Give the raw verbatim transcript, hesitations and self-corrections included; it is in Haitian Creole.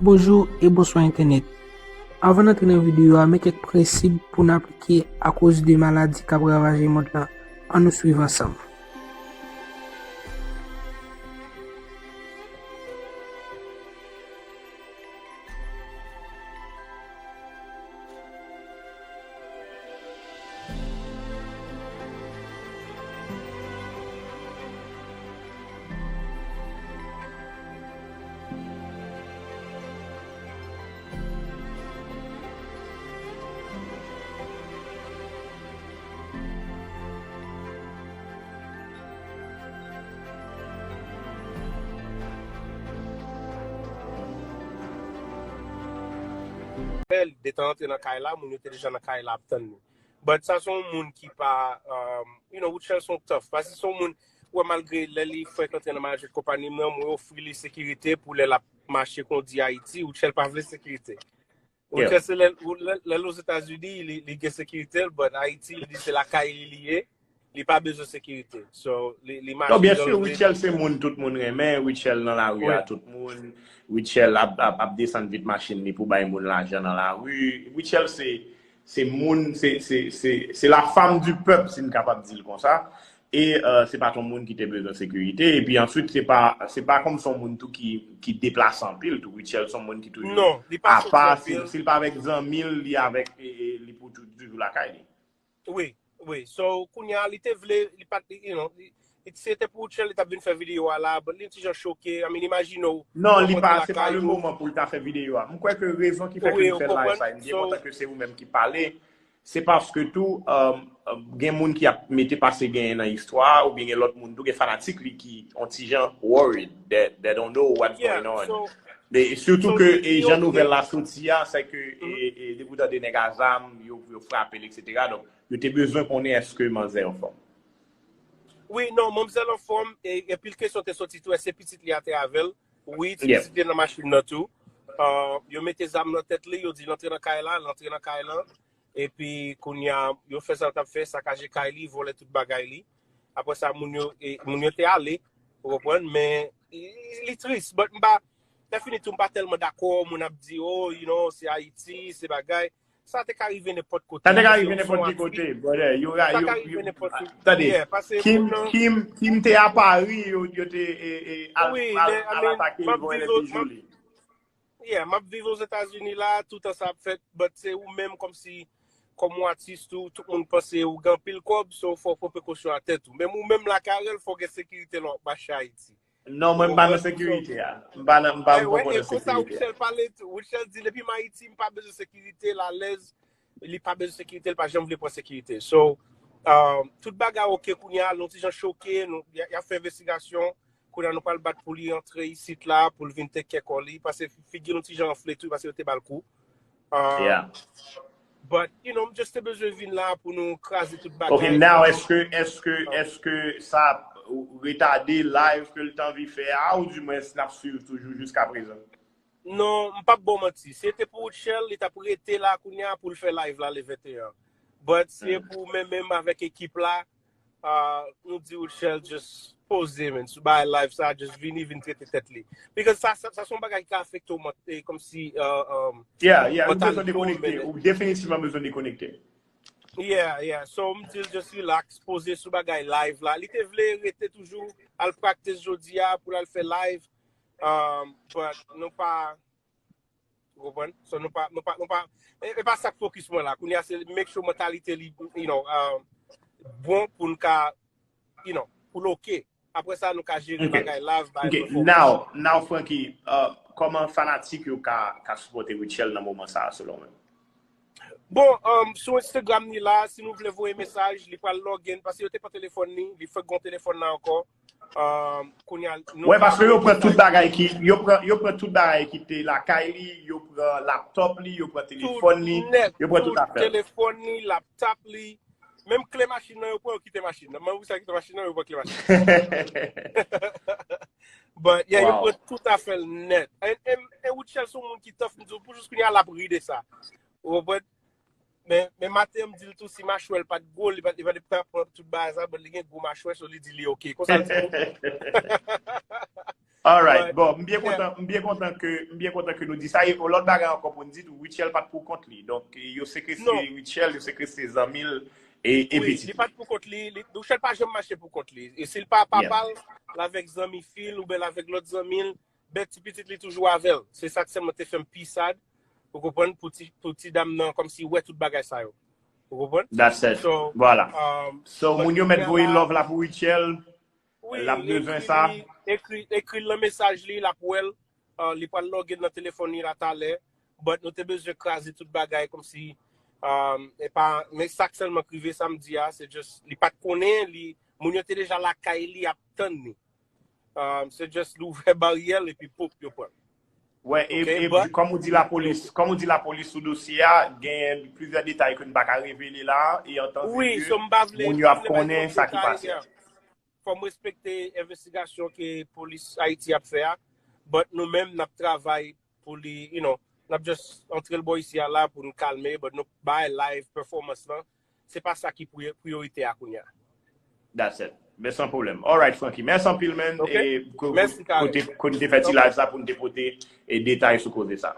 Bonjou e bonswa entènèt. Avan n antre nan videyo a, men kèk prensip pou n aplike akoz de maladi k ap ravaje mond lan. Ann nou swiv ansanm. Fè l, detan antre nan kay la, moun yo te deja nan kay la ap tann li. But sa se yon moun ki pa, um, you know, Rutshelle se yon tough. Paske se yon moun, ou wè, malgre lè li frekante nan manager konpayi m nan, mwen ofri li sekirite pou lè l ap mache kondi Ayiti, Rutshelle pa vle sekirite. Rutshelle se lè, lè, lè l Ozetazini, li, li gen sekirite l, but Ayiti, li di se lakay li li ye, li pa bezwen sekirite. So, li, li mache Non, byen si, Rutshelle se moun tout moun renmen, Rutshelle nan lari a, tout moun, Rutshelle ap, ap, ap desann vit machin li pou bay moun lajan nan lari. Rutshelle se, se moun, se, se, se, se la femme du peuple, si n kapab di l konsa. E euh, se pa t yon moun ki te bezwen sekirite. Epi answit, se pa, se pa kòm se yon moun tou ki, ki deplase anpil tou. Rutshelle se yon moun ki toujou Non, li pa soti apa, si, anpil. Si l pa avèk zanmi l, li avèk, e, e, li pou tou- toujou lakay li. Wi, wi. So, kounye a, li te vle, li pa t, you know, li, li, si se te pou Rutshelle, li t ap vin fè videyo a la, but li yon ti jan choke, I mean, imajine w, Non, ou li pa, rankontre se pa lakay le ou. Moman pou l ta fè videyo a. M kwè ke rezon ki fè Wi, ke l ou fè live konprann? sa, e m byen So, kontan ke se ou menm ki pale, se paske tou, euh, euh, gen moun ki ap mete pase genyen nan istwa a, oubyen gen lòt moun tou, gen fanatik li ki on ti jan worried, they, they don't know what's yeah, going on. So, E sitou so, ke li, e li jan ok. Nouvèl la soti a, se ke Mhm. e, e, depi w tande nèg a zam, yo, yo frape l, et cetera. Donk, yo te bezwen konnen èske manzè anfòm. Wi, non, manmzèl anfòm, e, e pil kesyon te soti tou, èske pitit li a te avè l? Wi, ti Yeah. pitit li nan machin nan tou. Uh, yo mete zam nan tèt li, yo di l antre nan kay la, l antre nan kay la. Epi, kounye a, yo fè sa yo t ap fè, sakaje kay li, vòlè tout bagay li. Apre sa, moun yo, e, moun yo te ale, ou konprann, men li, li tris, but m pa, lè fini tou, m pa tèlman dakò, moun ap di, oh, you know, se Ayiti, se bagay. Sa te ka rive nenpòt kote. Sa te ka Paske rive ou se nenpòt yon ki atis, kote, brother. Yo, ra- sa yo, ka rive yo, nenpòt ki tande, Yeah, paske Kim, moun nan, Kim, Kim te a Paris, yo, yo te e, e, al, wi, al, men, I al mean, atake m ap vòlè viv, o- bijou m ap, li. yeah, m ap viv Ozetazini la, toutan sa ap fèt, but se ou menm kòmsi, kòm yon atis tou, tout moun panse ou gen anpil kòb, so fò w pran prekosyon a tèt ou. Menm ou menm la, Carel, fò w gen sekirite lè w ap mache Ayiti. Non, mwen Ou m pa nan konprann? So, sekirite a. M pa nan, m pa, e, m wè, poko e nan konsa sekirite. Rutshelle pale tou. Rutshelle di, depi m Ayiti, m pa bezwen sekirite, l alèz, li pa bezwen sekirite, li pa janm vle pran sekirite. So, um, tout bagay ok kounye a, nou ti jan choke, nou, y a, y a fè envestigasyon, kounye a nou pral bat pou li antre isit la, pou l vin take care kò li, paske figi nou ti jan anfle tou, paske yo te ba l kou. Um, Yeah. But, you know, m just te bezwen vin la pou nou kraze tout bagay. Ok, now, èske, èske, èske sa ap retade live ke l t anvi fè a, ou di mwens n ap swiv toujou jiska prezan? Non, m p ap ba w manti. Si se te pou Rutshelle, li t ap rete la kounye a pou l fè live la le venteyen. But si se pou mwen menm avèk ekip la, uh, nou di Rutshelle just poze, man, sou bay live sa, just vini, vin trete tèt li. Because sa, sa, sa se yon bagay ki ka afekte w ment- e, kòmsi, uh, um, Yeah, yeah, ou bezwen mentality w, dekonekte. man. Ou definitivman bezwen dekonekte. Yeah, yeah. So, m di l just relax, poze sou bagay live la. Li te vle rete toujou, al practice jodi a pou l al fè live. Um, but nou pa, ou konprann? So, nou pa, nou pa, nou pa, e, e pa sa k focus mwen la. Kounye a, se make sure mentalite li, you know, um, bon pou n ka, you know, pou l ok. Apre sa, nou ka jere Ok. bagay live, bagay Ok, performance. Now, now, Francky, uh, kòman fanatik yo ka, ka sipòte Rutshelle nan moman sa a, selon mwen? Bon, um, sou Instagram ni la, si nou vle voye mesaj, li pral log in, paske yo te pran telefòn ni, li fèk gon telefòn la ankò. Um, kounye a, nou Wè, ka paske yo voye pran tout mesaj. Bagay ki, yo pran, yo pran tout bagay ki te lakay li, yo pran laptop li, yo pran Tout telefòn li, nèt, yo pran tout tout afè. Telefòn ni, laptop li, menm kle machin nan, yo pran, yo kite machin nan. Mwen, wi, sa kite machin nan, yo pran kle machin. But, yeah, yo Wow. Pran tout afè l nèt. E, e, e Rutshelle se yon moun ki tough, m di w, pou jis kounye a, l ap ri de sa. Ou konprann? Men, men maten, m di l tou, si machwè l pa t gwo, li pa, li pa t ap pran tout bagay sa, but li gen gwo machwè, so li di li ok. Konsa l di m. Alright, bon, m byen kontan, m byen kontan ke m byen kontan ke nou di sa. E yon lòt bagay ankò pou n di tou, Rutshelle pa t pou kont li. Donk, yo sekwestre Rutshelle, yo sekwestre zanmi l e, e pitit li. Li pa t pou kont li, li, Rutshelle pa janm mache pou kont li. E si l pa papa l, l avèk zanmi fi l oubyen l avèk lòt zanmi l, bèt ti pitit li toujou avè l. Se sa k sèlman te fè m pi sad, ou konprann, pou ti, pou ti dam nan kòmsi wè tout bagay sa yo. Ou konprann? That's it. So, voilà. So, moun yo mèt voye love la pou Rutshelle. Wi, l ap bezwen sa. Ekri, ekri l nan mesaj li, l ap wè l. Uh, li pral lòge nan telefòn li la talè. But nou te bezwen kraze tout bagay kòmsi, um, e pa, men sa k sèlman k rive samdi a, se just, li pa t konnen, li, moun yo te deja lakay li ap tann li. Um, se just li ouvè baryè l epi pop, yo pran. Wè, e, e kòm ou di lapolis, kòm ou di lapolis sou dosye a, gen plizyè detay ke n pa ka revele la, e antan ke moun yo ap konnen sa ki pase. Fò m respekte envestigasyon ke polis Ayiti ap fè a, but nou menm n ap travay pou li, you know, n ap just antre l bò isi a la pou nou kalme, but nou bay live performance lan, se pa sa ki priyorite a kounye a. That's it. Men san pwoblèm. Alright, Francky. Mèsi anpil, man. E kote, kote n te fè ti live sa pou n te pote e detay sou koze sa.